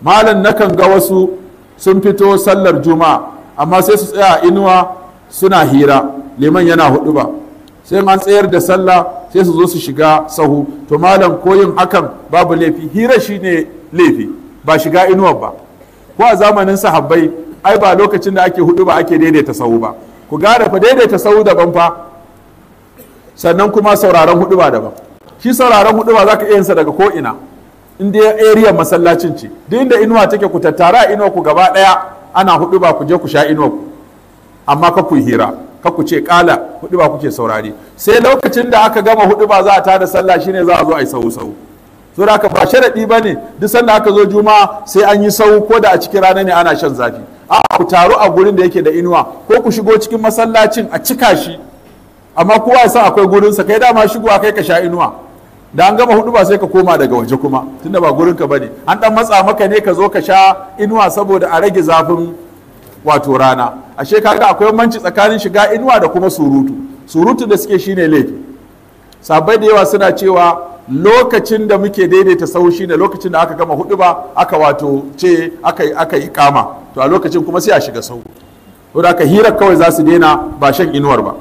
Malam, nakan ga wasu sun fito sallar Juma'a, amma sai su tsaya a inuwa suna hira, liman yana hudu ba. Sai an tsayar da sallah sai su zo su shiga sahu. To malam, koyin hakan babu laifi? Hira shine laifi, ba shiga inuwar ba. Ko a zamanin sahabbai, ai ba lokacin da ake hudu ba ake daidaita sahu ba. Ku gane fa, daidaita sahu daban fa, sannan kuma sauraron hudu ba daban. Shi sauraron hudu ba za ka iya yinsa daga ko ina, in dai area masallacin ce. Duk inda inuwa take, ku tattara inuwa ku gaba daya, ana hudu ba, ku je ku sha inuwa ku, amma ka ku hira, ka ku ce kala, hudu ba kuke saurari. Sai lokacin da aka gama hudu ba za a tada sallah, shine za a zo a yi sahu sahu. So da aka ba sharaɗi ba ne duk sanda aka zo Juma'a sai an yi sahu, ko da a cikin rana ne ana shan zafi. A ku taru a gurin da yake da inuwa, ko ku shigo cikin masallacin a cika shi, amma kowa ya san akwai gurinsa. Kai dama shigo kai ka sha inuwa, da an gama hudu ba sai ka koma daga waje kuma, tunda ba gurinka ba ne, an dan matsa maka ne ka zo ka sha inuwa saboda a rage zafin wato rana. Ashe kaga akwai bambanci tsakanin shiga inuwa da kuma surutu. Surutu da suke shine laifi. Sabai da yawa suna cewa lokacin da muke daidaita sahu shine lokacin da aka gama hudu ba, aka wato ce aka yi kama, to a lokacin kuma sai a shiga sahu. To da aka hira kawai za su daina, ba shan inuwar ba.